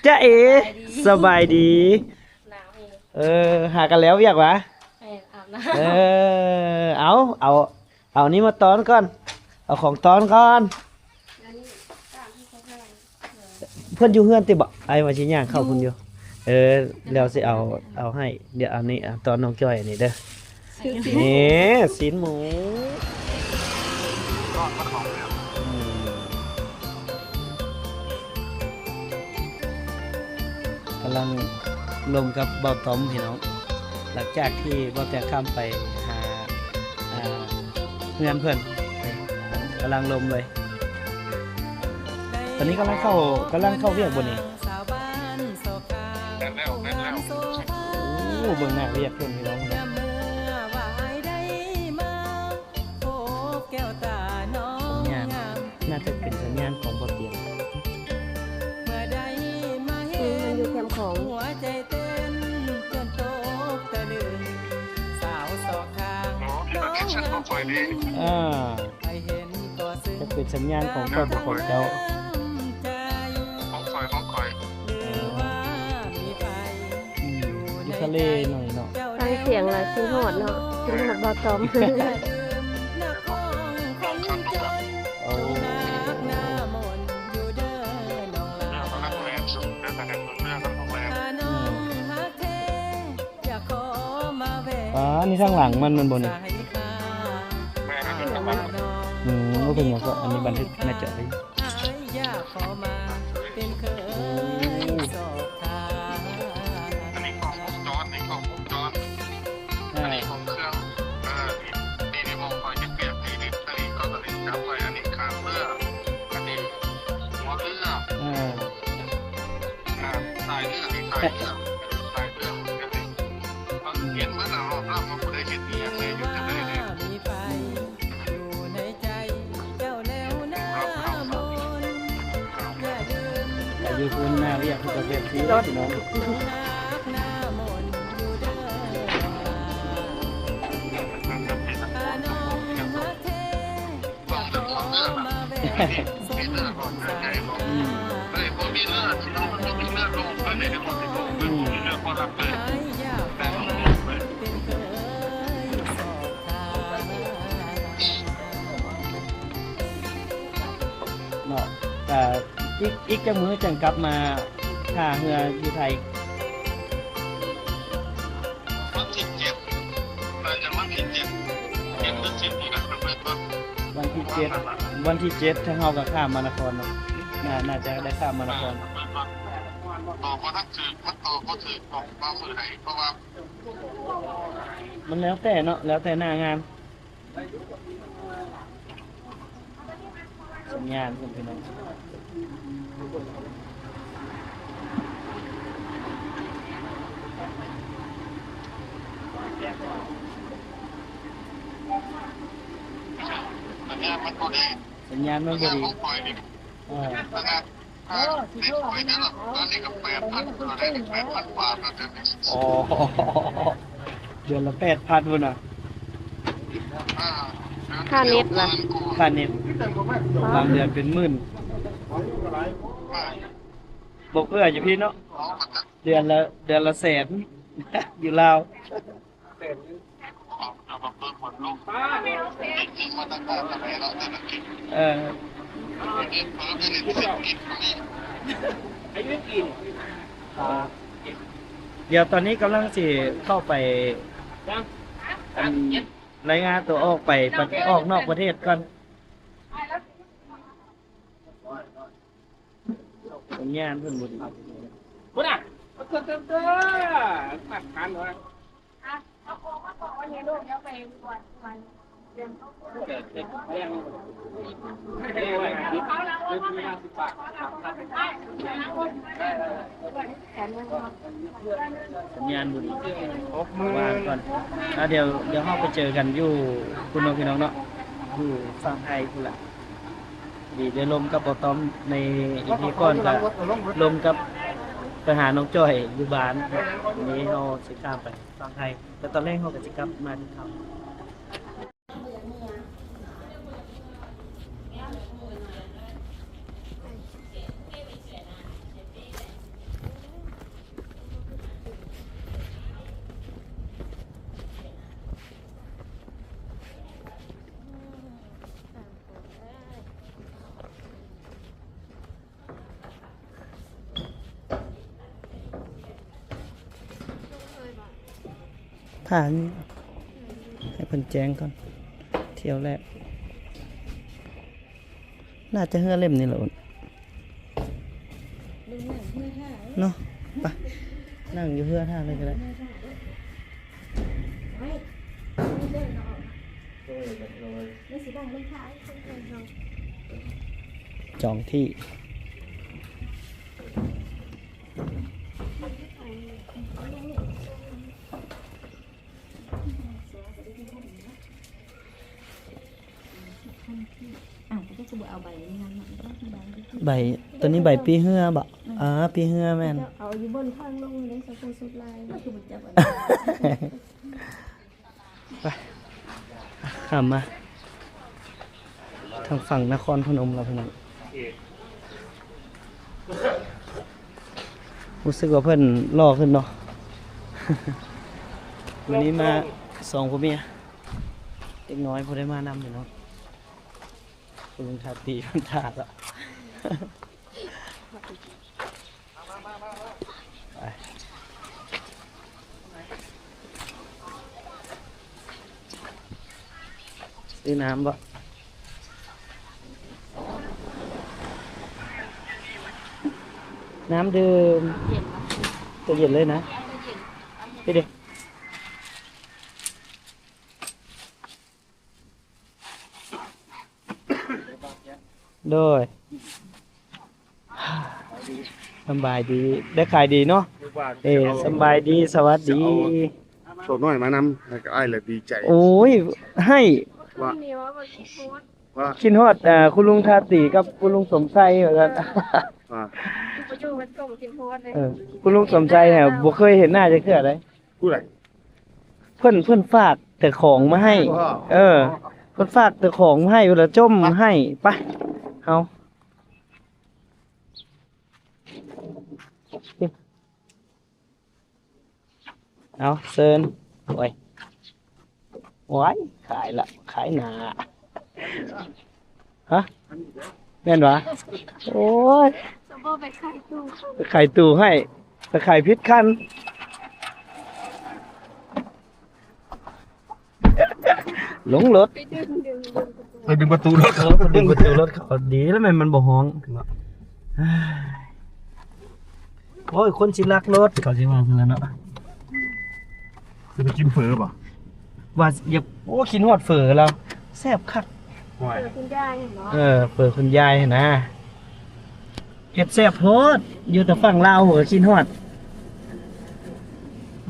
ຈ໊ະເອ ສະບາຍດີ ໜາວອີກ ເອີ ຫາກັນແລ້ວວຽກຫວາ? ແມ່ນ ອາບນ້ຳ ເອີ ເອົາ ເອົາ ເອົານີ້ມາຕ້ອນກ່ອນ ເອົາຂອງຕ້ອນກ່ອນ ອັນນີ້ຕາມທີ່ເຂົາໃຫ້ ເພິ່ນຢູ່ເຮືອນຕິບໍ? ອ້າຍວ່າຊິຍ່າງເຂົ້າພຸ້ນຢູ່ ເອີ ແລ້ວຊິເອົາ ເອົາໃຫ້ ດຽວອັນນີ້ ອາ ຕອນນ້ອງຈ້ອຍອັນນີ້ເດີ ນີ້ຊີ້ນໝູ ອືມ ກຳລັງລົມກັບເບົາຕ້ອມພີ່ນ້ອງ ຫຼັງຈາກທີ່ເບົາແຕງຂ້າມໄປຫາ ອ່າ ເຮືອນເພິ່ນ ກຳລັງລົມເລີຍ ຕອນນີ້ກຳລັງເຂົ້າ ກຳລັງເຂົ້າວຽກບໍ່ນີ້? ແມ່ນແລ້ວ ແມ່ນແລ້ວ ໂອ້ ເບິ່ງໜ້າວຽກເພິ່ນພີ່ນ້ອງ ສັນຍານ ໜ້າຈະເປັນສັນຍານຂອງບໍ່ຕຽງ ອືມ ມັນຢູ່ແຄມຂອງ ອໍ ທີ່ປະເທດເຊັ່ນຂອງຂ້ອຍນີ້ ອ່າ ຈະເປັນສັນຍານຂອງຂ້ອຍບໍ່ຂອງເຈົ້າ ຂອງຂ້ອຍ ຂອງຂ້ອຍ ເອີ ອືມ ຢູ່ທະເລໜ້ອຍເນາະ ຟັງສຽງແລ້ວຄິດຮອດເນາະ ຄິດຮອດເບົາຕ້ອມ ໂອ້ ອືມ ອ່າ ນີ້ທາງຫຼັງມັນແມ່ນບໍ່ນີ້? ແມ່ນ ອັນນີ້ທາງຫຼັງ ອືມ ບໍ່ເປັນຫຍັງ ເພາະອັນນີ້ບັນທຶກໜ້າຈໍໄວ້ ໂອ້ ອັນນີ້ກ້ອງວົງຈອນ ນີ້ກ້ອງວົງຈອນ ອ່າ ອັນນີ້ຂອງເຄື່ອງ ເອີ ນີ້ ນີ້ ນີ້ ໝ່ອງຂ້ອຍເຮັດວຽກ ນີ້ ນີ້ ອັນນີ້ກໍ ອັນນີ້ຈັບໄວ້ ອັນນີ້ຂ້າງເຮືອ ອັນນີ້ຫົວເຮືອ ເອີ ອ່າ ທ້າຍເຮືອ ນີ້ທ້າຍເຮືອ ທ້າຍເຮືອ ເຮັດເບິດລອບລຳ ວ່າຜູ້ໃດເຮັດອີ່ຫຍັງແດ່ ຢູ່ຈັ່ງໃດແດ່ ອືມ ແຕ່ຢູ່ພຸ້ນໜ້າວຽກເພິ່ນກໍແບບນີ້ແຫຼະພີ່ນ້ອງ ອືມ ອືມ ເນາະ ກະອີກ ອີກຈັກມື້ຈັ່ງກັບມາທ່າເຮືອຢູ່ໄທ? ວັນທີເຈັດ ໜ້າຈະວັນທີເຈັດ ເຈັດຫຼືສິບນີ້ແຫຼະ ເພິ່ນເປີດ ວັນທີເຈັດ ວັນທີເຈັດ ທາງເຮົາກໍຂ້າມມານະຄອນເນາະ ໜ້າ ໜ້າຈະໄດ້ຂ້າມມານະຄອນ ຕອບບໍ່ທັນຖືກ ມັນຕອບບໍ່ຖືກ ອອກມາມື້ໃດ ເພາະວ່າ ມັນແລ້ວແຕ່ເນາະ ແລ້ວແຕ່ໜ້າງານ ສັນຍານພຸ້ນພີ່ນ້ອງ ສັນຍານມັນບໍ່ດີ ສັນຍານມັນບໍ່ດີ ເອີ ໂອ້ ຊິໂທຫາເນາະ ຕອນນີ້ກໍແປດພັນ ຕອນນີ້ແປດພັນບາດແລ້ວ ໂອ້ ເດືອນລະແປດພັນພຸ້ນນະ ຄ່າເນັດລະ ຄ່າເນັດ ບາງເດືອນເປັນໝື່ນ ບໍ່ເພື່ອຢູ່ພີ້ເນາະ ເດືອນລະ ເດືອນລະແສນ ຢູ່ລາວ ເອີ ດຽວຕອນນີ້ກຳລັງຊິເຂົ້າໄປ ອັນ ລາຍງານຕົວອອກໄປປະ ອອກນອກປະເທດກ່ອນ ສັນຍານເພິ່ນບໍ່ດີ ພຸ້ນນະ ເຕີໆ ມາກການວ່າ ສັນຍານບໍ່ດີ ຫກໝື່ນ ວ່າງກ່ອນ ແລ້ວດຽວ ດຽວເຮົາໄປເຈີກັນຢູ່ພຸ້ນເນາະ ພີ່ນ້ອງເນາະ ຢູ່ຝັ່ງໄທພຸ້ນລະ. ດີ ໄດ້ລົມກັບບໍ່ຕ້ອມໃນອີພີກ່ອນ ກະລົມກັບໄປຫານ້ອງຈ້ອຍຢູ່ບ້ານ ນີ້ເຮົາຊິຂ້າມໄປຝັ່ງໄທ ແຕ່ຕອນແລກເຮົາກະຊິກັບມາທີ່ເກົ່າ. ເ ຖ້າຢູ່ ໃຫ້ເພິ່ນແຈ້ງກ່ອນ ຖ້ຽວແລກ ໜ້າຈະເຮືອເຫຼັ້ມນີ້ແຫຼະ ເນາະ ໄປ ນັ່ງຢູ່ເຮືອຖ້າເລີຍກໍໄດ້ ຈອງທີ່ ອ້າວ ກໍຄືບໍ່ເອົາໃບນີ້ນຳເນາະ ໃບ ໂຕນີ້ໃບປີ້ເຮືອບໍ? ອືມ ອ່າ ປີ້ເຮືອແມ່ນ ເຈົ້າເອົາຢູ່ບ່ອນທາງລົງເດ້ ສະໂພສຸດລາຍ ຄືມັນຈັບອັນ ໄປ ຂ້າມມາທາງຝັ່ງນະຄອນພະນົມແລ້ວພີ່ນ້ອງ. ຮູ້ສຶກວ່າເພິ່ນຫຼໍ່ຂຶ້ນເນາະ ມື້ນີ້ມາສອງຜົວເມຍ ເດັກນ້ອຍບໍ່ໄດ້ມານຳພີ່ນ້ອງ ຄຸນລຸງທາຕີເພິ່ນຖ້າລະ ໄປ ຊື້ນ້ຳບໍ່? ນ້ຳດື່ມ ເຢັນ ໂຕເຢັນເລີຍນະ ເອົາໂຕເຢັນ ໄປເດ້. ໂດຍ ສຳບາຍດີ ໄດ້ຂາຍດີເນາະ ເອີ ສຳບາຍດີ ສະຫວັດດີ. ເອົາໂຕນ້ອຍມານຳ ແລ້ວກໍອ້າຍລະດີໃຈ ໂອ້ຍ ໃຫ້ ວ່າ ວ່າ ຄິດຮອດ ອ່າ ຄຸນລຸງທາຕີກັບຄຸນລຸງສົມໄຊວ່າຊັ້ນ ວ່າ ເອີ ຄຸນລຸງສົມໄຊຫັ້ນບໍ່ເຄີຍເຫັນໜ້າຈັກເທື່ອເດ້. ຜູ້ໃດ? ເພິ່ນ ເພິ່ນຝາກແຕ່ຂອງມາໃຫ້ ເອີ ເພິ່ນຝາກແຕ່ຂອງມາໃຫ້ ເວລາຈົ່ມໃຫ້ ໄປ ເຮົາ ເອົາ ເຊີນ ໂອ້ຍ ໂອ້ຍ ຂາຍລະ ຂາຍໜ້າ ຮະ ແມ່ນຫວາ? ໂອ້ຍ ສະບໍ່ໄປຂາຍຕູ້ ໄປຂາຍຕູ້ໃຫ້ ໄປຂາຍຜິດຄັນ ລົງລົດ ໄປດຶງ ດຶງ ດຶງປະຕູ ໄປດຶງປະຕູລົດ ເອີ ໄປດຶງປະຕູລົດເຂົາ ດີແລ້ວແມ່ນມັນບໍ່ຮ້ອງເນາະ. ໂອ້ຍ ຄົນຊິລັກລົດ ເຂົາຊິວ່າຊັ້ນແຫຼະເນາະ. ຊິໄປກິນເຝີບໍ່? ວ່າຢາກ ໂອ້ ຄິດຮອດເຝີແລ້ວ ແຊບຄັກ. ໂອ້ຍ ເຝີຄຸນຍາຍເນາະ ເອີ ເຝີຄຸນຍາຍຫັ້ນນະ ເຮັດແຊບໂພດ ຢູ່ແຕ່ຝັ່ງລາວກໍຄິດຮອດ.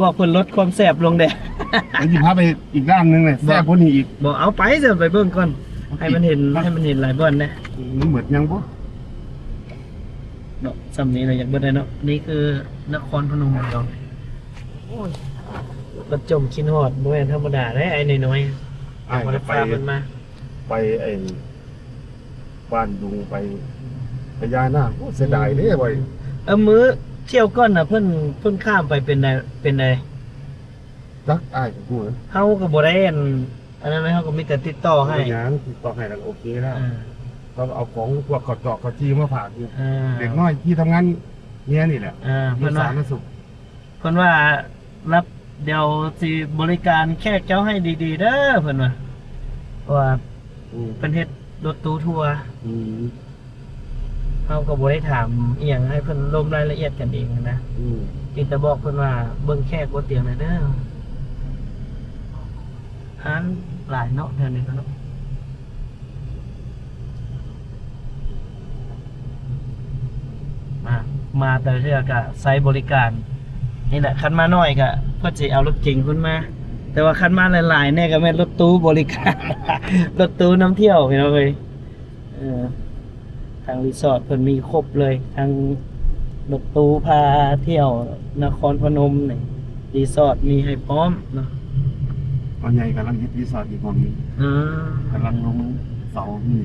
ບອກເພິ່ນລົດຄວາມແຊບລົງແດ່. ດຽວຊິພາໄປອີກດ້ານໜຶ່ງເລີຍ ແຊບກວ່ານີ້ອີກ. ບໍ່ ເອົາໄປເຊີ ໄປເບິ່ງກ່ອນ ໃຫ້ມັນເຫັນ ໃຫ້ມັນເຫັນຫຼາຍບ່ອນແດ່. ມັນໝົດຍັງບໍ່? ເນາະ ຊ່ຳນີ້ລະ ຢາກເບິດແລ້ວເນາະ. ນີ້ຄືນະຄອນພະນົມຂອງເຮົາ. ໂອ້ຍ ປະຈົມຄິດຮອດ ບໍ່ແມ່ນທຳມະດາເດ້ ໄອ້ນ້ອຍໆ. ອ້າຍ ບໍ່ໄດ້ພາເພິ່ນມາ ໄປໄອ້ບ້ານດຸງ ໄປພະຍານາກ. ໂອ້ ເສຍດາຍເດ້ ອືມ ໄວ້ ເອີ ມື້ທ່ຽວກ່ອນນະ ເພິ່ນ ເພິ່ນຂ້າມໄປເປັນໃດ ເປັນໃດ? ຈັກ ອ້າຍກໍຮູ້ ເຮົາກໍບໍ່ໄດ້ອັນ ອັນນັ້ນ ເຮົາກໍມີແຕ່ຕິດຕໍ່ໃຫ້. ບໍ່ຫຍັງ ຕິດຕໍ່ໃຫ້ແລ້ວກໍໂອເຄແລ້ວ. ເອີ ເຮົາກໍເອົາຂອງພວກເຂົ້າຈອກເຂົ້າຈີ່ມາຝາກຢູ່. ເອີ ເດັກນ້ອຍທີ່ທຳງານເຮຍນີ້ແຫຼະ. ເອີ ເພິ່ນວ່າ ສາທາລະນະສຸກ ເພິ່ນວ່າ ລັບ ດຽວຊິບໍລິການແຂກເຈົ້າໃຫ້ດີໆເດີ ເພິ່ນວ່າ ເພາະວ່າ ອືມ ເພິ່ນເຮັດລົດຕູ້ທົວ. ອືມ ເຮົາກໍບໍ່ໄດ້ຖາມອີ່ຫຍັງໃຫ້ເພິ່ນລົມລາຍລະອຽດກັນເອງນະ. ອືມ ມີແຕ່ບອກເພິ່ນວ່າ ເບິ່ງແຂກບົນຕຽງແດ່ເດີ. ຮ້ານຫຼາຍເນາະ ແຖວນີ້ເນາະ. ມາ ມາແຕ່ເທື່ອກະໃຊ້ບໍລິການນີ້ແຫຼະ. ຄັນມາໜ້ອຍກະເພິ່ນຊິເອົາລົດເກັງເພິ່ນມາ ແຕ່ວ່າຄັນມາຫຼາຍໆແນ່ກະແມ່ນລົດຕູ້ບໍລິການ ລົດຕູ້ນຳທ່ຽວພີ່ນ້ອງເອີຍ. ເອີ ທາງຣີສອດເພິ່ນມີຄົບເລີຍ ທັງລົດຕູ້ພາທ່ຽວນະຄອນພະນົມນີ້ ຣີສອດມີໃຫ້ພ້ອມເນາະ. ພໍ່ໃຫຍ່ກຳລັງເຮັດຣີສອດອີກຫ້ອງໜຶ່ງ. ອ່າ ກຳລັງລົງເສົານີ້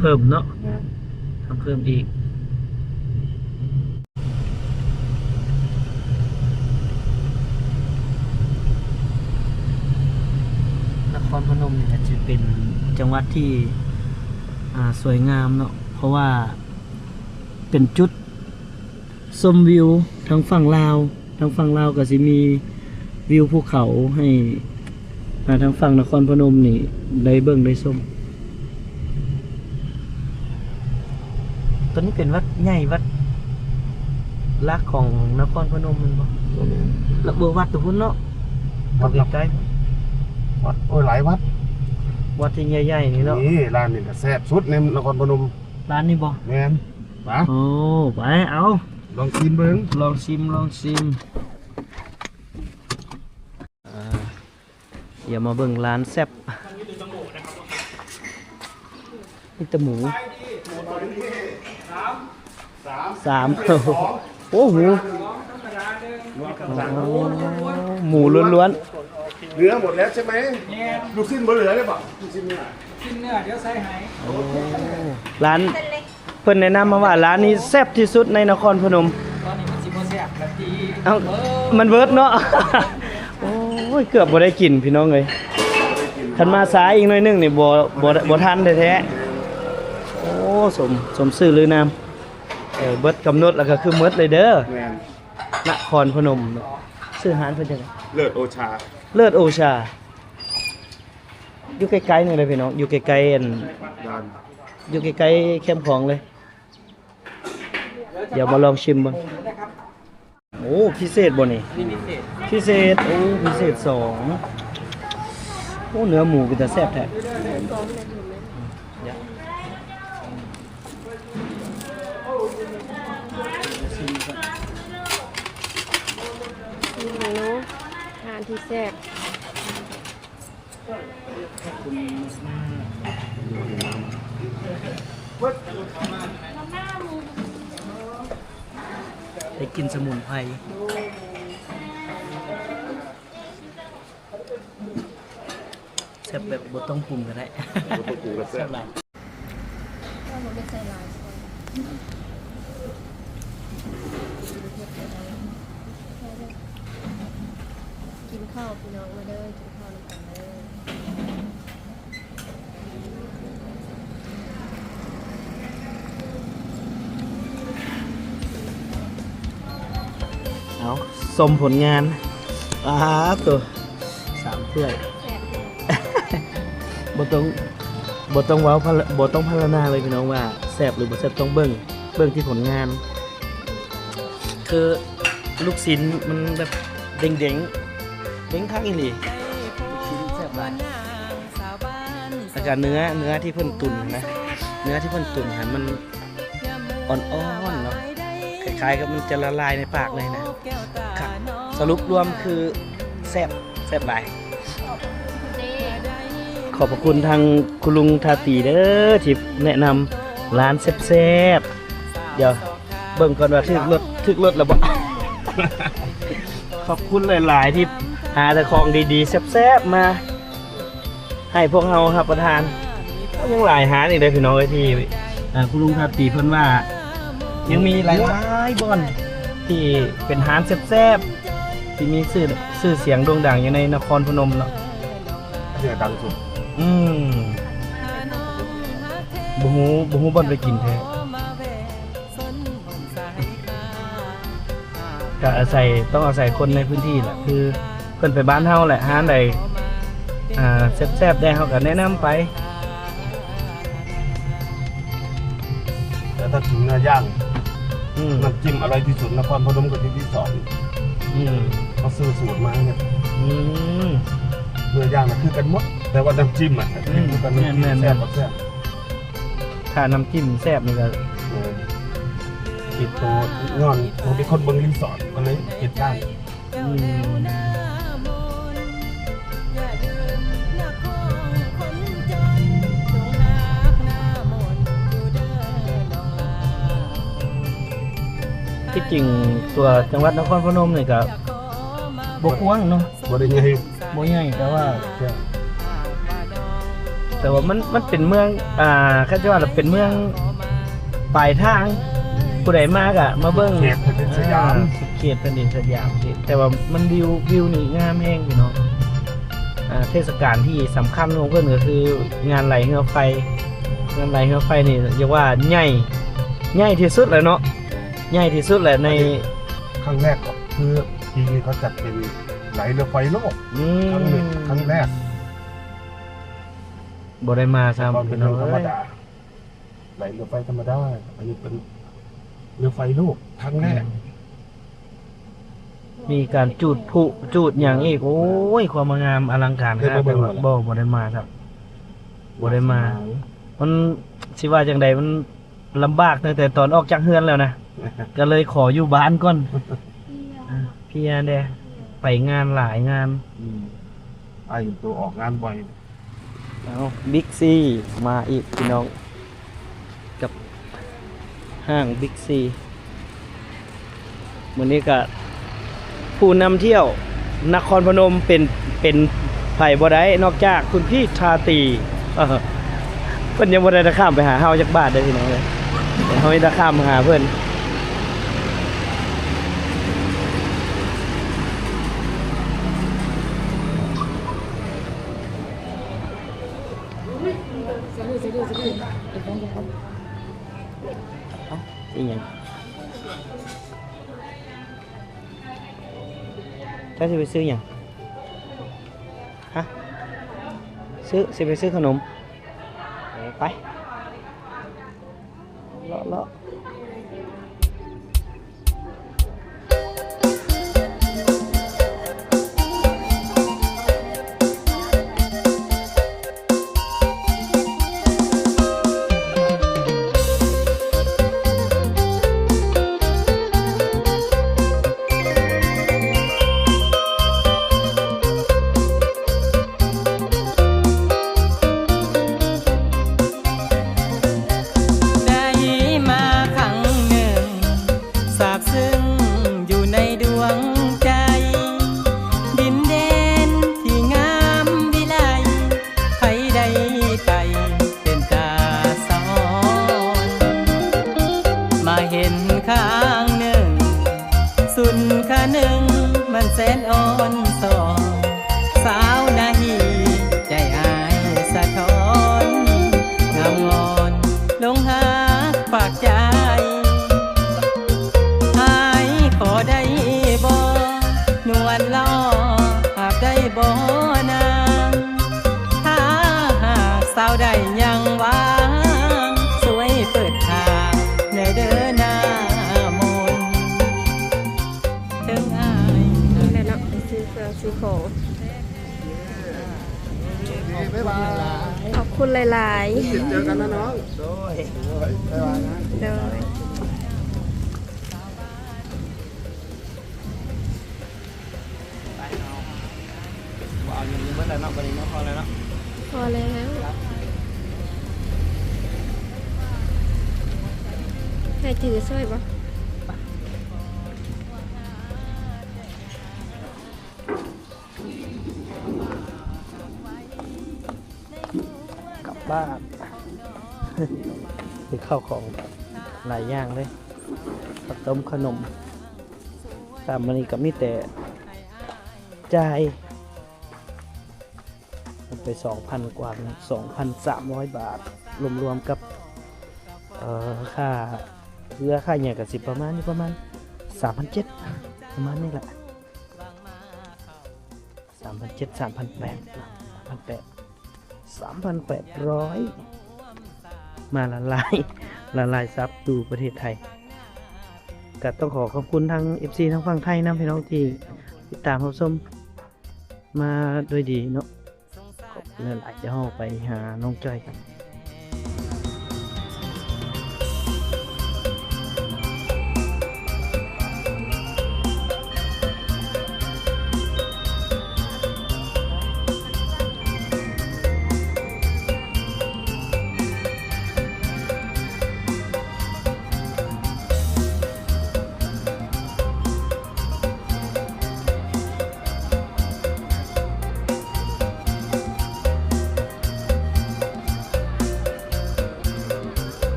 ເພີ່ມເນາະ. ແມ່ນ ທຳເພີ່ມອີກ. ນະຄອນພະນົມນີ້ກໍຈະເປັນຈັງຫວັດທີ່ ອ່າ ສວຍງາມເນາະ ເພາະວ່າເປັນຈຸດຊົມວິວທາງຝັ່ງລາວ. ທາງຝັ່ງລາວກໍຊິມີ ວິວພູເຂົາໃຫ້ ອ່າ ທາງຝັ່ງນະຄອນພະນົມນີ້ໄດ້ເບິ່ງໄດ້ຊົມ. ຕົວນີ້ເປັນວັດໃຫຍ່ວັດຫຼັກຂອງນະຄອນພະນົມແມ່ນບໍ່? ແມ່ນ. ແລ້ວເບິ່ງວັດຕົວພຸ້ນເນາະ ວັດໃກ້ໆ ວັດ ໂອ້ຍ ຫຼາຍວັດ ວັດທີ່ໃຫຍ່ໆນີ້ເນາະ. ນີ້ຮ້ານນີ້ແຫຼະແຊບສຸດໃນນະຄອນພະນົມ. ຮ້ານນີ້ບໍ່? ແມ່ນ. ໄປ ໂອ້ ໄປ ເອົາ ລອງຊີມເບິ່ງ ລອງຊີມ ລອງຊີມ. ອ່າ ດຽວມາເບິ່ງຮ້ານແຊບ ມີແຕ່ໝູ ສາມ ໂອ້ ໝູ ໂອ້ ໝູລ້ວນໆ. เนื้อหมดแล้วใช่ไหม? ลูกชิ้นบ่เหลือเลยบ่? ลูกชิ้นเนื้อ ลูกชิ้นเนื้อ เดี๋ยวใส่ให้ โอ้ ร้าน เพิ่นแนะนำมาว่าร้านนี้แซ่บที่สุดในนครพนม ตอนนี้มันสิบ่แซ่บแล้วติ เอ้า มันเบิดเนาะ โอ้ย เกือบบ่ได้กินพี่น้องเอ้ย คันมาสายอีกหน่อยหนึ่งนี่บ่ บ่ บ่ทันแท้ๆ โอ้ สม สมชื่อลือนาม เออ เบิดกำหนดแล้วก็คือหมดเลยเด้อ แม่น นครพนมเนาะ ชื่อร้านเพิ่นจั่งใด๋ เลิศโอชา เลิศโอชา อยู่ใกล้ๆ นี่แหละพี่น้อง อยู่ใกล้ๆ อัน ด่าน อยู่ใกล้ๆ แคมป์ของเลย เดี๋ยวมาลองชิมเบิ่ง โอ้ พิเศษบ่นี่ อันนี้พิเศษ พิเศษ โอ้ พิเศษสอง โอ้ เนื้อหมูเป็นตาแซ่บแท้ มีเมนูอาหารที่แซ่บ ได้กลิ่นสมุนไพร แซ่บแบบบ่ต้องปรุงก็ได้ บ่ต้องปรุงก็แซ่บ แซ่บหลาย กินข้าวพี่น้องมาเด้อ กินข้าวนำกันเด้อ เอา ชมผลงาน ป๊าดโต สามถ้วย แซ่บอยู่ บ่ต้อง บ่ต้องเว้าพะ บ่ต้องพรรณนาเลยพี่น้องว่าแซ่บหรือบ่แซ่บ ต้องเบิ่ง เบิ่งที่ผลงาน คือลูกชิ้นมันแบบเด้งๆ เด้งคักอีหลี ลูกชิ้นแซ่บหลาย แล้วก็เนื้อ เนื้อที่เพิ่นตุ๋นนะ เนื้อที่เพิ่นตุ๋นหั่นมัน อ่อนๆ เนาะ คล้ายๆ กับมันจะละลายในปากเลยนะ ครับ สรุปรวมคือแซ่บ แซ่บหลาย ขอบพระคุณทางคุณลุงทาตีเด้อ ที่แนะนำร้านแซ่บๆ เดี๋ยวเบิ่งก่อนว่าถูกรส ถูกรสแล้วบ่ ขอบคุณหลายๆ ที่หาแต่ของดีๆ แซ่บๆ มา ให้พวกเรารับประทาน ยังหลายร้านอีกเด้อพี่น้องเอ้ย ที่ อ่า คุณลุงทาตีเพิ่นว่า ยังมีหลายๆ บ่อนที่เป็นร้านแซ่บๆ ที่มีชื่อ ชื่อเสียงโด่งดังอยู่ในนครพนมเนาะ เสียงดังสุด อืม บ่ฮู้ บ่ฮู้บ่อนไปกินแท้ ก็อาศัย ต้องอาศัยคนในพื้นที่แหละ คือเพิ่นไปบ้านเฮาแหละ ร้านใด อ่า แซ่บๆ ได้ เฮาก็แนะนำไป แต่ถ้าถึงเนื้อย่าง อืม น้ำจิ้มอร่อยที่สุดนครพนมก็อยู่ที่สอง อืม เขาซื้อสูตรมาเนี่ย อืม เนื้อย่างน่ะคือกันหมด แต่ว่าน้ำจิ้มอะ อืม คือกัน น้ำจิ้ม แม่นๆ แซ่บบ่แซ่บ ถ้าน้ำจิ้มแซ่บนี่ก็ เออ ติดตัว ย้อนผมเป็นคนเบิ่งรีสอร์ท ก็เลยติดได้ อืม ที่จริงตัวจังหวัดนครพนมนี่ก็บ่กว้างเนาะ บ่ได้ใหญ่ บ่ใหญ่ แต่ว่า แต่ว่ามัน มันเป็นเมือง อ่า เขาเจ้าว่าเป็นเมืองปลายทาง ผู้ใดมาก็มาเบิ่ง เขตแผ่นดินสยาม อ่า เขตแผ่นดินสยาม แต่ว่ามันวิว วิวนี่งามแฮงพี่น้อง อ่า เทศกาลที่สำคัญของเพิ่นก็คืองานไหลเฮือไฟ งานไหลเฮือไฟนี่เรียกว่าใหญ่ ใหญ่ที่สุดแล้วเนาะ ใหญ่ที่สุดแหละใน อันนี้ครั้งแรกก็คือปีนี้เขาจัดเป็น ໄຫຼເຮືອໄຟໂລກ ອືມ ຄັ້ງນີ້ ຄັ້ງແລກ ບໍ່ໄດ້ມາຊ້ຳ ແຕ່ກ່ອນເປັນເຮືອທຳມະດາ ພີ່ນ້ອງເອີຍ ໄຫຼເຮືອໄຟທຳມະດາ ອັນນີ້ເປັນເຮືອໄຟໂລກຄັ້ງແລກ ອືມ ມີການຈູດຜຸຈູດຫຍັງອີກ ໂອ້ຍ ຄວາມງາມອະລັງການຂະໜາດ ແຕ່ວ່າບໍ່ ບໍ່ໄດ້ມາຊ້ຳ ບໍ່ໄດ້ມາ ມັນຊິວ່າຈັ່ງໃດ ມັນ ລຳບາກຕັ້ງແຕ່ຕອນອອກຈາກເຮືອນແລ້ວນະ ກໍເລີຍຂໍຢູ່ບ້ານກ່ອນ ເພຍແດ່ ໄປງານຫຼາຍງານ ອືມ ອ້າຍເຫັນໂຕອອກງານບ່ອຍ ເອົາ ບິກຊີ ມາອີກພີ່ນ້ອງ ກັບຫ້າງບິກຊີ ມື້ນີ້ກະ ຜູ້ນຳທ່ຽວນະຄອນພະນົມເປັນ ເປັນໃຜບໍ່ໄດ້ ນອກຈາກຄຸນພີ່ທາຕີ ເອີ ເພິ່ນຍັງບໍ່ໄດ້ນະຂ້າມໄປຫາເຮົາຈັກບາດເດີພີ່ນ້ອງເອີຍ ເຮົາມີແຕ່ຂ້າມຫາເພິ່ນ ອີຫຍັງ? ເຈົ້າຊິໄປຊື້ຫຍັງ? ຮະ? ຊື້ ຊິໄປຊື້ຂະໜົມ? ເອີ ໄປ ເລາະໆ. ໄດ້ມາຄັ້ງໜຶ່ງ ຊາບຊຶ້ງຢູ່ໃນດວງໃຈ ດິນແດນທີ່ງາມວິໄລ ໃຜໄດ້ໄປເປັນຕາສະອອນ ມາເຫັນຄັ້ງໜຶ່ງ ສຸນຄະນຶງມັນແສນອ່ອນສອນ ສາວນາຮີໃຈອ້າຍສະທ້ອນ ງາມງອນຫຼົງຮັກປາກໃຈ ອ້າຍຂໍໄດ້ບໍ່ ນວນຫຼໍ່ ຫາບໄດ້ບໍ່ນາງ ຖ້າຫາກສາວໃດຍັງຫວັງ ຊ່ວຍເປີດທາງແດ່ເດີນາມົນ. ເຖິງອ້າຍ ນີ້ແຫຼະເນາະ ໄປຊື້ເຄື່ອງຊື້ຂອງ ບາຍບາຍ ຂອບຄຸນຫຼາຍໆ ເຈີກັນນະນ້ອງ ໂດຍ ບາຍບາຍນະ ໂດຍ. ບໍ່ເອົາຫຍັງເບິດແລ້ວເນາະ ບັດນີ້ເນາະ ພໍແລ້ວເນາະ ພໍແລ້ວ ໃຫ້ຖືຊ່ອຍບໍ່? ກັບບ້ານ ເປັນເຂົ້າຂອງຫຼາຍຢ່າງເລີຍ ເຂົ້າຕົ້ມ ຂະໜົມ ຕາມມື້ນີ້ກໍມີແຕ່ຈ່າຍໄປສອງພັນກວ່າ ສອງພັນສາມຮ້ອຍບາດ ລວມໆກັບ ເອີ ຄ່າເຮືອຄ່າຫຍັງ ກໍຊິປະມານຢູ່ ປະມານສາມພັນເຈັດ ປະມານນີ້ແຫຼະ. ສາມພັນເຈັດ ສາມພັນແປດ ສາມພັນແປດ ສາມພັນແປດຮ້ອຍ ມາລະລາຍ ລະລາຍຊັບຢູ່ປະເທດໄທ ກະຕ້ອງຂໍຂອບຄຸນທາງເອັຟຊີທາງຝັ່ງໄທນຳ ພີ່ນ້ອງທີ່ຕິດຕາມຮັບຊົມມາດ້ວຍດີເນາະ ຂອບຄຸນຫຼາຍໆ ດຽວເຮົາໄປຫານ້ອງຈ້ອຍກັນ.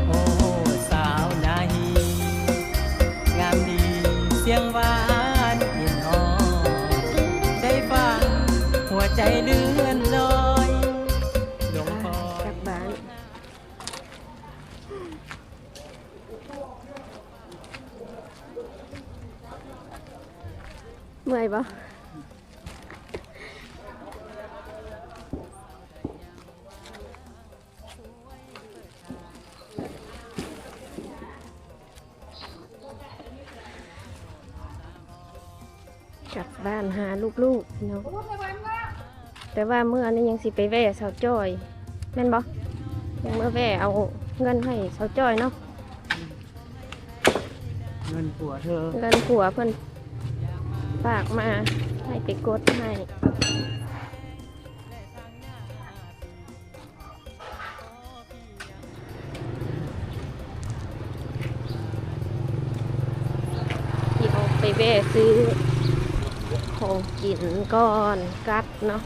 ໂອ້ ສາວນາຮີ ງາມດີ ສຽງຫວານ ເຢັນອ່ອນ ໄດ້ຟັງ ຫົວໃຈເລື່ອນລອຍ ຫຼົງຄອຍ ກັບບ້ານ. ເມື່ອຍບໍ່? ກັບບ້ານຫາລູກໆເນາະ ແຕ່ວ່າມື້ນີ້ຍັງຊິໄປແວ່ສາວຈ້ອຍ ແມ່ນບໍ່? ຍັງເມືອແວ່ເອົາເງິນໃຫ້ສາວຈ້ອຍເນາະ ເງິນຜົວເທີ ເງິນຜົວເພິ່ນຝາກມາໃຫ້ໄປກົດໃຫ້. ຊິອອກໄປແວ່ຊື້ຂອງກິນກ່ອນກັບເນາະ.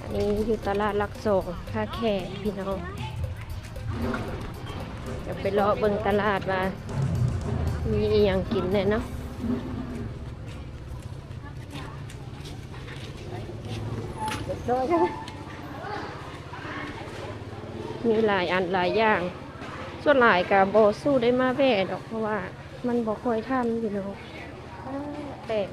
ອັນນີ້ຢູ່ຕະຫຼາດຫຼັກສອງ ທ່າແຂກ ພີ່ນ້ອງ ຈະໄປເລາະເບິ່ງຕະຫຼາດວ່າມີອີ່ຫຍັງກິນແດ່ເນາະ. ມີຫຼາຍອັນຫຼາຍຢ່າງ ສ່ວນຫຼາຍກະບໍ່ສູ້ໄດ້ມາແວ່ດອກ ເພາະວ່າມັນບໍ່ຄ່ອຍທັນ ພີ່ນ້ອງ. ແປງ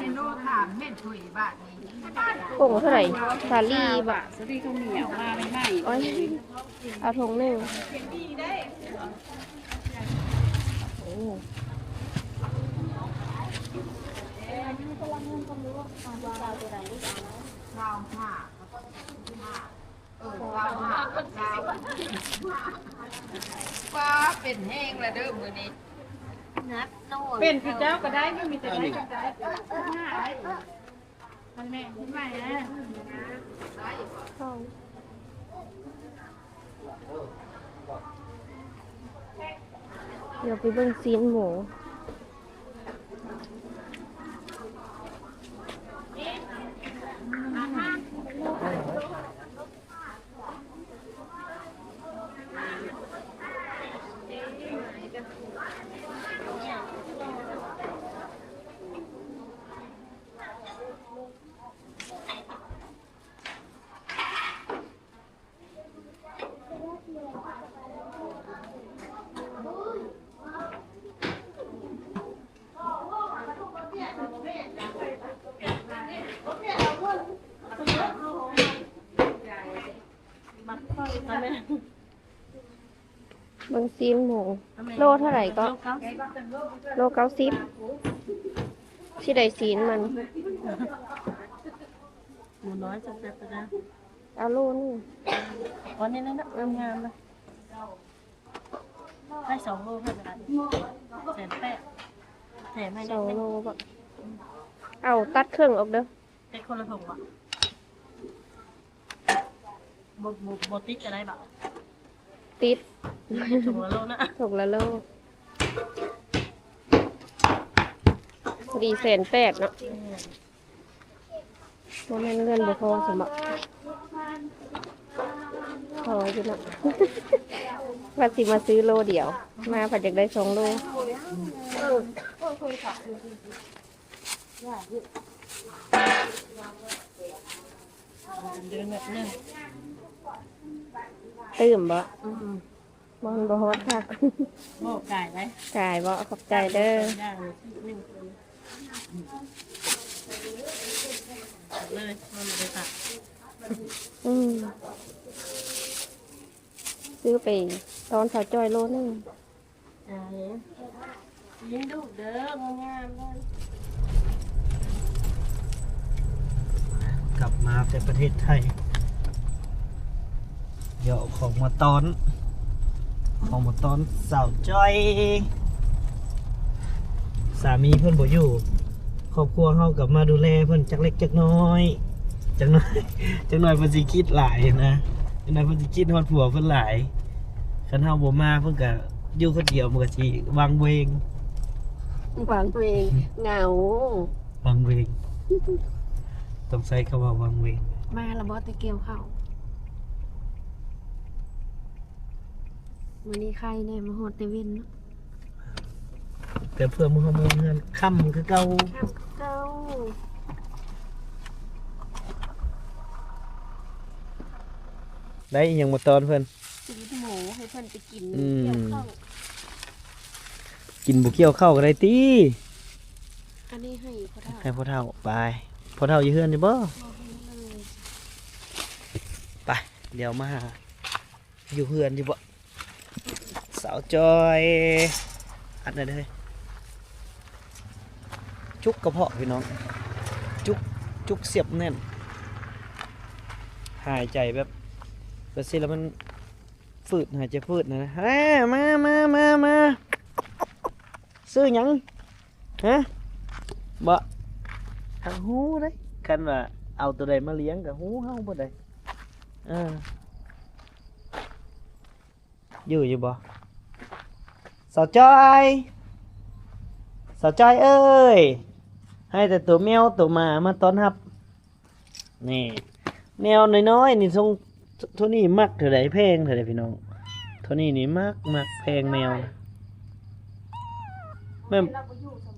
ກິໂລສາມແມ່ນຖ້ວຍບາດນີ້ ຖົງເທົ່າໃດ? ສາລີບາດ ສາລີເຂົ້າໜຽວມາໃໝ່ໆ ໂອ້ຍ ເອົາຖົງໜຶ່ງ. ໂອ້ ຊາວຫ້າ ເອີ ຊາວຫ້າ ຊາວຫ້າ ປ້າ ເປັນແຮງລະເດີມື້ນີ້ ເປັນຄືເຈົ້າກະໄດ້ ບໍ່ມີແຕ່ໄດ້ກະໄດ້ ອັນແມ່ນໃໝ່ນະ. ດຽວໄປເບິ່ງຊີ້ນໝູ. ເບິ່ງຊີ້ນໝູ ໂລເທົ່າໃດເກາະ? ໂລເກົ້າສິບ ໂລເກົ້າສິບ ຊິໄດ້ຊີ້ນມັນ. ໝູນ້ອຍຈັກແປັບນະ ເອົາໂລໜຶ່ງ ອັນນີ້ນະ ງາມໆນະ ໄດ້ສອງໂລເທົ່າໃດ? ແສນແປດ ແຖມໃຫ້ ສອງໂລບໍ? ເອົາຕັດເຄິ່ງອອກເດີ. ຕິດຄົນລະຖົງບໍ່? ບໍ່ ບໍ່ ບໍ່ຕິດກະໄດ້ບໍ? ຕິດ ຖົງລະໂລນະ ຖົງລະໂລ ພໍດີແສນແປດເນາະ. ແມ່ນ ບໍ່ແມ່ນເງິນບໍ່ພໍຊັ້ນບໍ? ພໍຢູ່ເນາະ ວ່າຊິມາຊື້ໂລດຽວ ມາພັດຢາກໄດ້ສອງໂລ. ຕື່ມບໍ? ອືມ ມັນບໍ່ຮອດຄັກ. ບໍ່ກາຍໄດ໋ ກາຍບໍ? ຂອບໃຈເດີ. ເລີຍ ມັນບໍ່ໄດ້ຕັດ. ອືມ ຊື້ໄປຕ້ອນສາວຈ້ອຍໂລໜຶ່ງ. ເອີ ຊີ້ນດຸເດີ ງາມໆເດີ. ກັບມາແຕ່ປະເທດໄທ ດຽວເອົາຂອງມາຕ້ອນ ຂອງມາຕ້ອນສາວຈ້ອຍ. ສາມີເພິ່ນບໍ່ຢູ່ ຄອບຄົວເຮົາກະມາດູແລເພິ່ນຈັກເລັກຈັກນ້ອຍ. ຈັກໜ້ອຍ ຈັກໜ້ອຍເພິ່ນຊິຄິດຫຼາຍນະ ຈັກໜ້ອຍເພິ່ນຊິຄິດຮອດຜົວເພິ່ນຫຼາຍ. ຄັນເຮົາບໍ່ມາ ເພິ່ນກະຢູ່ຄົນດຽວ ມັນກະຊິຫວ່າງເວງ ຫວ່າງເວງ ເຫງົາ. ວັງເວງ ຕ້ອງໃຊ້ຄຳວ່າວັງເວງ. ມາລະບໍ່ແຕ່ກ່ຽວເຂົ້າ? ມື້ນີ້ໄຄແດ່ ມາຮອດແຕ່ເວັນເນາະ. ແຕ່ເພື່ອມື້ເຮົາມາເຮືອນຄ່ຳຄືເກົ່າ. ຄ່ຳຄືເກົ່າ. ໄດ້ອີ່ຫຍັງມາຕ້ອນເພິ່ນ? ຊີ້ນໝູໃຫ້ເພິ່ນໄປກິນ ອືມ ກ່ຽວເຂົ້າ. ກິນບໍ່ກ່ຽວເຂົ້າກໍໄດ້ຕິ? ອັນນີ້ໃຫ້ພໍ່ເຖົ້າ. ໃຫ້ພໍ່ເຖົ້າ. ໄປ. ພໍ່ເຖົ້າຢູ່ເຮືອນຢູ່ບໍ່? ບໍ່ເຫັນເລີຍ. ໄປ. ດຽວມາຫາຢູ່ເຮືອນຢູ່ບໍ່? ສາວຈ້ອຍ ອັດແນ່ເດີ. ຈຸກກະເພາະພີ່ນ້ອງ ຈຸກ ຈຸກສຽບແໜ້ນ ຫາຍໃຈແບບ ແບບຊີ້ແລ້ວມັນຝືດ ຫາຍໃຈຝືດນະ. ເອີ ມາ ມາ ມາ ມາ ຊື້ຫຍັງ? ຮະ? ບໍ່ ຫາກຮູ້ເດ້ ຄັນວ່າເອົາໂຕໃດມາລ້ຽງກໍຮູ້ເຮົາບໍ່ໄດ້. ເອີ ຢູ່ຢູ່ບໍ່? ສາວຈ້ອຍ ສາວຈ້ອຍເອີຍ ໃຫ້ແຕ່ໂຕແມວໂຕໝາມາຕ້ອນຮັບ. ນີ້ ແມວນ້ອຍໆນີ້ ຊົງ ໂທນີ້ມັກເທົ່າໃດ ແພງເທົ່າໃດພີ່ນ້ອງ. ໂທນີ້ນີ້ມັກ ມັກແພງແມວນະ. ແມ່ນ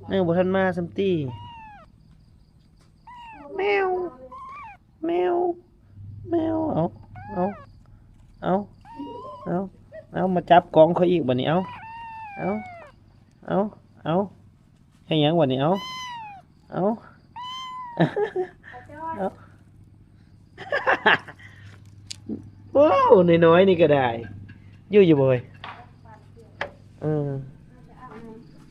ເອີ ບໍ່ທັນມາຊ້ຳຕິ. ແມວ ແມວ ແມວ ເອົາ ເອົາ ເອົາ ເອົາ ເອົາ ມາຈັບກອງຂ້ອຍອີກບາດນີ້. ເອົາ ເອົາ ເອົາ ເອົາ ເຮັດຫຍັງບາດນີ້? ເອົາ ເອົາ ເອົາ ໂອ້ ນ້ອຍໆນີ້ກໍໄດ້ ຢູ່ຢູ່ບໍ່ເອີຍ? ເອີ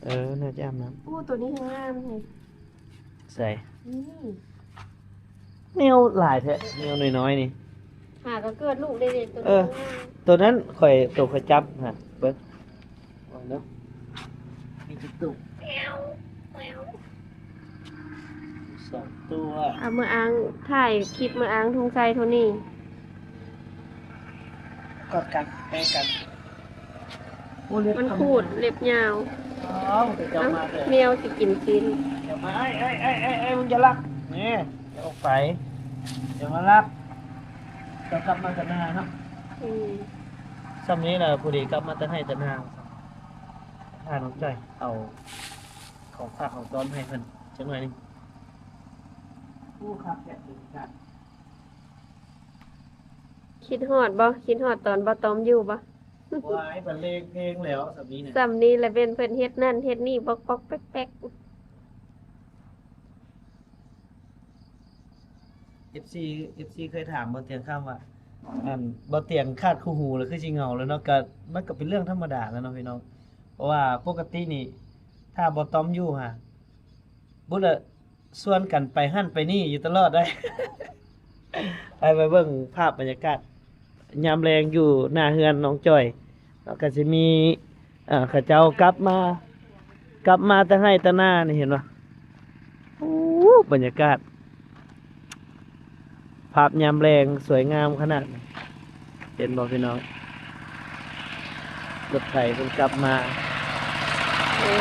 ເອີ ໜ້າຈະອາບນ້ຳ. ໂອ້ ໂຕນີ້ງາມແຮງ. ໃສ? ນີ້ ແມວຫຼາຍແທ້ ແມວນ້ອຍໆນີ້. ຫາກໍເກີດລູກໄດ້ເດ ໂຕ ເອີ ນີ້ງາມ. ໂຕນັ້ນຂ້ອຍ ໂຕຂ້ອຍຈັບຫັ້ນ ເບິ່ງ ເບິ່ງເນາະ ມີຈັກໂຕ? ສອງໂຕ. ເອົາມາອ້າງ ຖ່າຍຄລິບມາອ້າງທຸງໄຊໂທນີ້. ກອດກັນ ແປກັນ. ໂອ້ ເລັບ ມັນຂູດ ເລັບຍາວ. ອ້າວ ເຈົ້າມາແຕ່ ແມວຊິກິນຊີ້ນ. ເຈົ້າມາ ໄອ້ ໄອ້ ໄອ້ ໄອ້ ມຶງຢ່າລັກ ນີ້ ຢ່າອອກໄປ ຢ່າມາລັກ. ເຈົ້າກັບມາແຕ່ນາເນາະ. ອືມ ຊ່ຳນີ້ລະ ພໍດີກັບມາແຕ່ໄຮ່ແຕ່ນາ. ພານ້ອງຈ້ອຍເອົາຂອງຝາກຂອງຕ້ອນໃຫ້ເພິ່ນຈັກໜ້ອຍໜຶ່ງ. ໂອ້ ຄັກແທ້ ເປັນການ ຄິດຮອດບໍ່? ຄິດຮອດຕອນບ່າວຕ້ອມຢູ່ບໍ່? ວ້າຍ ບັນເລງເພງແລ້ວ ສ່ຳນີ້ນະ ສ່ຳນີ້ລະເປັນເພິ່ນເຮັດນັ້ນເຮັດນີ້ ປອກໆແປັກໆ. ເອັຟຊີ ເອັຟຊີເຄີຍຖາມບ່າວຕຽງຄຳວ່າ ອັນ ບ່າວຕຽງຂາດຄູ່ຫູແລ້ວຄືຊິເຫງົາແລ້ວເນາະ. ກະ ມັນກະເປັນເລື່ອງທຳມະດາແລ້ວເນາະພີ່ນ້ອງ ເພາະວ່າປົກກະຕິນີ້ ຖ້າບ່າວຕ້ອມຢູ່ຫັ້ນ ບຸດລະ ຊວນກັນໄປຫັ້ນໄປນີ້ຢູ່ຕະຫຼອດໄດ໋. ໄປ ໄປເບິ່ງພາບບັນຍາກາດຍາມແລງຢູ່ໜ້າເຮືອນນ້ອງຈ້ອຍເນາະ. ກະຊິມີ ເອີ ເຂົາເຈົ້າກັບມາ ກັບມາແຕ່ໄຮ່ແຕ່ນານີ້ ເຫັນບໍ່? ໂອ້ ບັນຍາກາດ ພາບຍາມແລງສວຍງາມຂະໜາດ ເຫັນບໍ່ພີ່ນ້ອງ? ລົດໄຖເພິ່ນກັບມາ. ໂອ້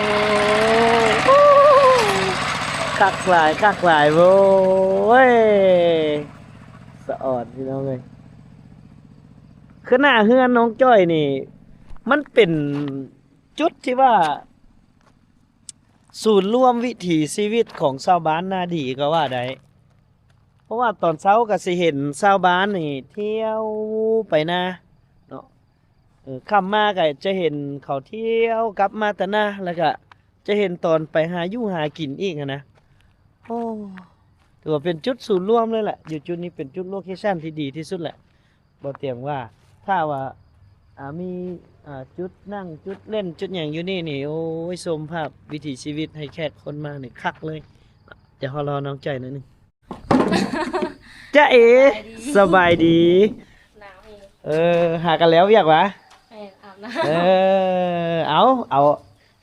ຄັກຫຼາຍ ຄັກຫຼາຍ ໂອ້ຍ ສະອອນພີ່ນ້ອງເອີຍ. ຄືໜ້າເຮືອນນ້ອງຈ້ອຍນີ້ ມັນເປັນຈຸດທີ່ວ່າ ສູນລວມວິຖີຊີວິດຂອງຊາວບ້ານນາດີກໍວ່າໄດ້ ເພາະວ່າຕອນເຊົ້າກໍຊິເຫັນຊາວບ້ານນີ້ທ່ຽວໄປນາເນາະ ເອີ ຄ່ຳມາກໍຈະເຫັນເຂົາທ່ຽວກັບມາແຕ່ນາ ແລ້ວກໍຈະເຫັນຕອນໄປຫາຢູ່ຫາກິນອີກຫັ້ນນະ. ໂອ້ ຖືວ່າເປັນຈຸດສູນລວມເລີຍແຫຼະ ຢູ່ຈຸດນີ້ເປັນຈຸດໂລເຄຊັນທີ່ດີທີ່ສຸດແຫຼະ. ບໍ່ຕຽງວ່າ ຖ້າວ່າ ອ່າ ມີ ອ່າ ຈຸດນັ່ງ ຈຸດເລ່ນ ຈຸດຫຍັງຢູ່ນີ້ນີ້ ໂອ້ຍ ຊົມພາບວິຖີຊີວິດໃຫ້ແຂກຄົນມານີ້ຄັກເລີຍ. ດຽວເຮົາລໍນ້ອງຈ້ອຍໜ້ອຍໜຶ່ງ. ຈ໊ະເອ ສະບາຍດີ ສະບາຍດີ. ໜາວແຮງ. ເອີ ຫາກັນແລ້ວວຽກຫວາ? ແມ່ນ ອາບນ້ຳ. ເອີ ເອົາ ເອົາ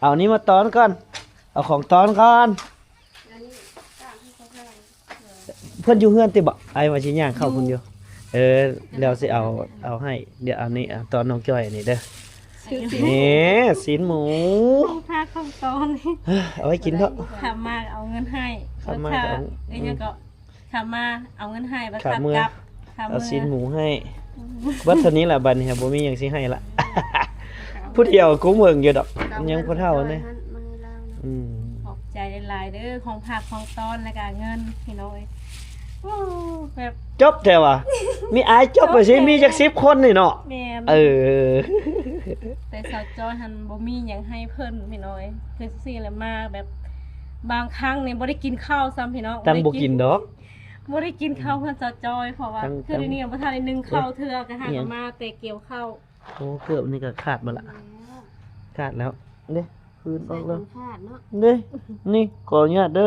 ເອົານີ້ມາຕ້ອນກ່ອນ ເອົາຂອງຕ້ອນກ່ອນ. ເພິ່ນຢູ່ເຮືອນຕິບໍ? ອ້າຍວ່າຊິຍ່າງເຂົ້າພຸ້ນຢູ່. ເອີ ແລ້ວຊິເອົາ ເອົາໃຫ້. ດຽວເອົານີ້ ເອົາຕ້ອນນ້ອງຈ້ອຍອັນນີ້ເດີ. ແນ່ ຊີ້ນໝູ ຂອງຝາກຂອງຕ້ອນ ເອົາໄວ້ກິນເຖາະ ຂ້າມມາເອົາເງິນໃຫ້ ຂ້າມມາກໍເອົາ ເອີ ຫຍັງກໍ ອືມ ຂ້າມມາເອົາເງິນໃຫ້ ບັດຂ້າມກັບ ຂ້າມເອົາຊີ້ນໝູໃຫ້ ອືມ ເບິດເທົ່ານີ້ລະ ບັດນີ້ບໍ່ມີຫຍັງຊິໃຫ້ລະ ຜູ້ດຽວກຸ້ມເຫິງຢູ່ດອກ ຍັງຜູ້ເຖົ້າແນ່ ອືມ ຂອບໃຈຫຼາຍໆເດີ ຂອງຝາກຂອງຕ້ອນ ແລ້ວກໍເງິນ ພີ່ນ້ອງເອີຍ ໂອ້ ແບບ ຈົບແທ້ຫວາ ມີອ້າຍຈົບໄປຊິ ມີຈັກສິບຄົນນີ້ເນາະ ແມ່ນ ເອີ ແຕ່ສາວຈ້ອຍຫັ້ນບໍ່ມີຫຍັງໃຫ້ເພິ່ນ ພີ່ນ້ອງເອີຍ ຄືຊີ້ແຫຼະ ມາແບບ ບາງຄັ້ງນີ້ບໍ່ໄດ້ກິນເຂົ້າຊ້ຳ ພີ່ນ້ອງ ຕັ້ງບໍ່ກິນດອກ ບໍ່ໄດ້ກິນເຂົ້າເຮືອນສາວຈ້ອຍ ເພາະວ່າຄືດຽວນີ້ບໍ່ທັນໄດ້ໜຶ້ງເຂົ້າເທື່ອ ກໍຫາກໍມາແຕ່ກ່ຽວເຂົ້າ ໂອ້ ເກີບນີ້ກໍຂາດໝົດລະ ຂາດແລ້ວ ເດ້ ຄືນອອກແລ້ວ ເດ້ ນີ້ ຂໍອະນຸຍາດເດີ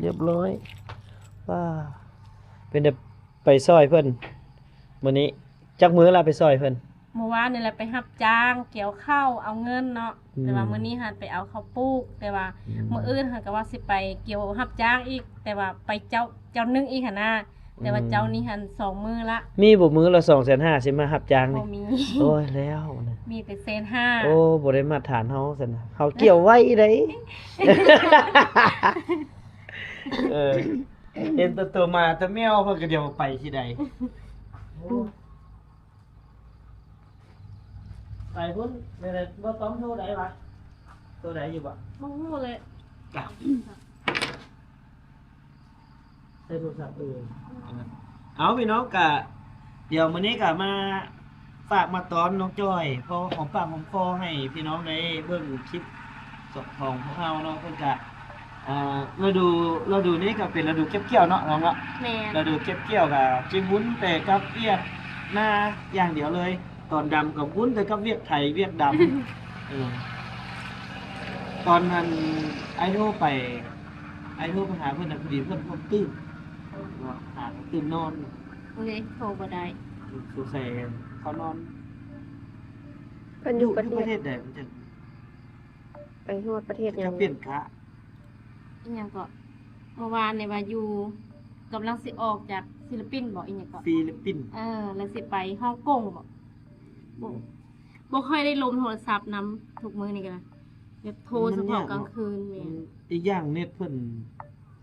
ຮຽບຮ້ອຍ ວ້າ ເປັນໄດ້ໄປຊ່ອຍເພິ່ນ ມື້ນີ້ ຈັກມື້ລະໄປຊ່ອຍເພິ່ນ? ມື້ວານນີ້ແຫຼະໄປຮັບຈ້າງກ່ຽວເຂົ້າເອົາເງິນເນາະ ອືມ ແຕ່ວ່າມື້ນີ້ຫັ້ນໄປເອົາເຂົ້າປູກ ແຕ່ວ່າ ອືມ ມື້ອື່ນຫັ້ນກໍວ່າຊິໄປກ່ຽວຮັບຈ້າງອີກ ແຕ່ວ່າໄປເຈົ້າ ເຈົ້າໜຶ່ງອີກຫັ້ນນາ ແຕ່ວ່າ ອືມ ເຈົ້ານີ້ຫັ້ນສອງມື້ລະ ມີບໍ່ມື້ລະສອງແສນຫ້າ ຊິມາຮັບຈ້າງນີ້ ບໍ່ມີ ໂອ້ຍ ແລ້ວນະ ມີແຕ່ແສນຫ້າ ໂອ້ ບໍ່ໄດ້ມາດຖານເຮົາຊັ້ນນະ ເຮົາກ່ຽວໄວໃດ ເອີ ເຫັນແຕ່ໂຕໝາແຕ່ແມວ ເພິ່ນກໍດຽວໄປທີ່ໃດ ໂອ້ ໄປພຸ້ນ ແມ່ນແຫຼະ ບໍ່ຕ້ອງໂທໄດ້ຫວາ? ໂທໄດ້ຢູ່ບໍ່? ບໍ່ຮູ້ແຫຼະ ໃສ່ໂທລະສັບ ເອີ ເອົາ ພີ່ນ້ອງ ກະ ດຽວມື້ນີ້ກະມາຝາກມາຕ້ອນນ້ອງຈ້ອຍ ພໍຫອມປາກຫອມຄໍໃຫ້ພີ່ນ້ອງໄດ້ເບິ່ງຄລິບຂອງພວກເຮົາເນາະ ເພິ່ນກະ ອ່າ ລະດູ ລະດູນີ້ກໍເປັນລະດູເກັບກ່ຽວເນາະນ້ອງເນາະ ແມ່ນ ລະດູເກັບກ່ຽວກໍຊິວຸ້ນແຕ່ກັບວຽກນາຢ່າງດຽວເລີຍ ຕອນດຳກໍວຸ້ນແຕ່ກັບວຽກໄຖວຽກດຳ ເອີ ຕອນນັ້ນອ້າຍໂທໄປ ອ້າຍໂທໄປຫາເພິ່ນນະ ພໍດີເພິ່ນພວກຕື່ນ ຫາຕື່ນນອນ ໂອ້ຍ ໂທບໍ່ໄດ້ ສົງໄສເຂົານອນ ເພິ່ນຢູ່ປະເທດໃດ ມັນຈັ່ງ ໄປຮອດປະເທດຫຍັງ ເຈົ້າປ່ຽນກະ ອີຫຍັງເກາະ ເມື່ອວານນີ້ວ່າຢູ່ ກຳລັງຊິອອກຈາກຟີລິບປິນບໍ ອີຫຍັງເກາະ ຟີລິບປິນ ເອີ ແລ້ວຊິໄປຮົງກົງບໍ ບໍ່ ບໍ່ຄ່ອຍໄດ້ລົມໂທລະສັບນຳ ທຸກມື້ນີ້ກໍແບບໂທສະເພາະກາງຄືນ ແມ່ນ ອີກຢ່າງເນັດເພິ່ນ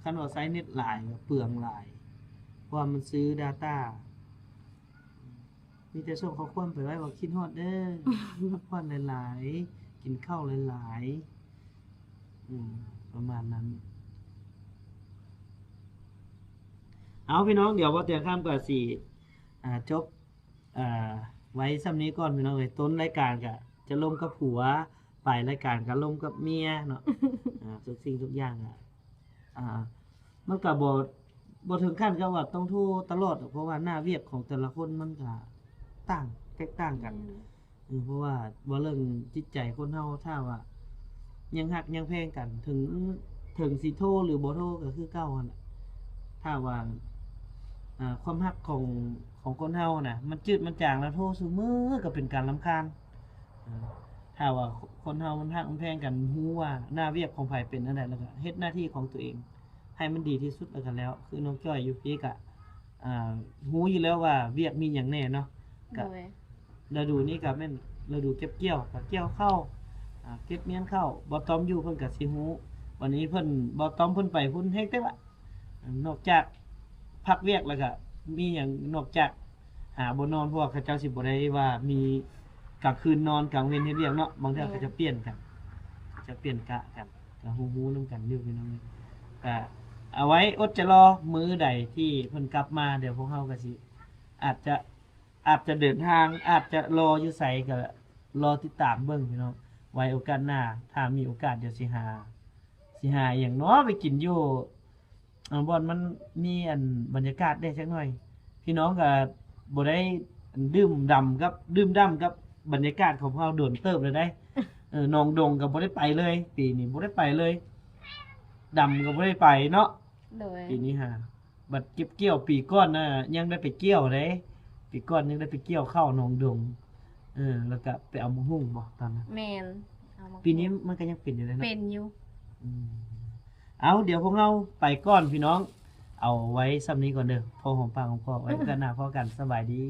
ຄັນວ່າໃຊ້ເນັດຫຼາຍກໍເປືອງຫຼາຍ ເພາະວ່າມັນຊື້ດາຕ້າ ມີແຕ່ສົ່ງຂໍ້ຄວາມໄປໄວ້ວ່າຄິດຮອດເດີ ພັກຜ່ອນຫຼາຍໆ ກິນເຂົ້າຫຼາຍໆ ອືມ ປະມານນັ້ນ ເອົາ ພີ່ນ້ອງ ດຽວບໍ່ຕຽງຄຳກໍຊິ ອ່າ ຈົບ ອ່າ ໄວ້ສ່ຳນີ້ກ່ອນ ພີ່ນ້ອງເອີຍ ຕົ້ນລາຍການກໍຈະລົມກັບຜົວ ປາຍລາຍການກໍລົມກັບເມຍເນາະ ອ່າ ທຸກສິ່ງທຸກຢ່າງກໍ ອ່າ ມັນກະບໍ່ ບໍ່ເຖິງຂັ້ນກັບວ່າຕ້ອງໂທຕະຫຼອດດອກ ເພາະວ່າໜ້າວຽກຂອງແຕ່ລະຄົນມັນກະຕ່າງ ແຕກຕ່າງກັນ ອືມ ເພາະວ່າເວົ້າເລື່ອງຈິດໃຈຄົນເຮົາ ຖ້າວ່າຍັງຮັກຍັງແພງກັນ ເຖິງ ເຖິງຊິໂທຫຼືບໍ່ໂທກໍຄືເກົ່າຫັ້ນແຫຼະ ຖ້າວ່າ ອ່າ ຄວາມຮັກຂອງ ຂອງຄົນເຮົານະ ມັນຈືດມັນຈາງແລ້ວ ໂທຊຸມື້ກໍເປັນການລຳຄານ ເອີ ຖ້າວ່າຄົນເຮົາມັນຮັກມັນແພງກັນ ຮູ້ວ່າໜ້າວຽກຂອງໃຜເປັນອັນໃດ ແລ້ວກໍເຮັດໜ້າທີ່ຂອງຕົວເອງໃຫ້ມັນດີທີ່ສຸດແລ້ວກໍແລ້ວ ຄືນ້ອງຈ້ອຍຢູ່ພີ້ກະ ອ່າ ຮູ້ຢູ່ແລ້ວວ່າວຽກມີຫຍັງແດ່ເນາະ ກະ ໂດຍ ລະດູນີ້ກະແມ່ນລະດູເກັບກ່ຽວ ກະກ່ຽວເຂົ້າ ອ່າ ເກັບມ້ຽນເຂົ້າ ບ່າວຕ້ອມຢູ່ເພິ່ນກະຊິຮູ້ ບາດນີ້ເພິ່ນ ບ່າວຕ້ອມເພິ່ນໄປພຸ້ນແຮງແຕ່ວ່າ ນອກຈາກພັກວຽກແລ້ວກະມີຫຍັງ ນອກຈາກຫາບ່ອນນອນ ເພາະວ່າເຂົາເຈົ້າຊິບໍ່ໄດ້ວ່າມີກາງຄືນນອນ ກາງເວັນເຮັດວຽກເນາະ ບາງເທື່ອ ແມ່ນ ເຂົາເຈົ້າປ່ຽນກັນ ເຂົາເຈົ້າປ່ຽນກະກັນ ກະຮູ້ໆນຳກັນຢູ່ພີ່ນ້ອງ ກະເອົາໄວ້ອົດໃຈລໍ ມື້ໃດທີ່ເພິ່ນກັບມາ ດຽວພວກເຮົາກະຊິ ອາດຈະ ອາດຈະເດີນທາງ ອາດຈະລໍຢູ່ໃສ ກະລໍຕິດຕາມເບິ່ງພີ່ນ້ອງ ໄວ້ໂອກາດໜ້າ ຖ້າມີໂອກາດ ດຽວຊິຫາ ຊິຫາອີ່ຫຍັງເນາະໄປກິນຢູ່ ອ່າ ບ່ອນມັນມີອັນບັນຍາກາດແດ່ຈັກໜ້ອຍ ພີ່ນ້ອງກໍບໍ່ໄດ້ດື່ມດ່ຳກັບ ດື່ມດ່ຳກັບບັນຍາກາດຂອງພວກເຮົາດົນເຕີບແລ້ວເດ້ ເອີ ໜອງດົງກໍບໍ່ໄດ້ໄປເລີຍ ປີນີ້ບໍ່ໄດ້ໄປເລີຍ ດຳກໍບໍ່ໄດ້ໄປເນາະ ໂດຍ ປີນີ້ຫາ ບັດເກັບກ່ຽວ ປີກ່ອນນະຍັງໄດ້ໄປກ່ຽວເດ້ ປີກ່ອນຍັງໄດ້ໄປກ່ຽວເຂົ້າໜອງດົງ ເອີ ແລ້ວກະໄປເອົາໝາກຫຸ່ງບໍຕອນນັ້ນ ແມ່ນ ເອົາໝາກຫຸ່ງ ປີນີ້ມັນກໍຍັງເປັນຢູ່ເດ້ເນາະ ເປັນຢູ່ ອືມ ເອົາ ດຽວພວກເຮົາໄປກ່ອນພີ່ນ້ອງ ເອົາໄວ້ສ່ຳນີ້ກ່ອນເດີ ພໍຫອມປາກຫອມຄໍ ໄວ້ໂອກາດໜ້າພໍ້ກັນ ສະບາຍດີ.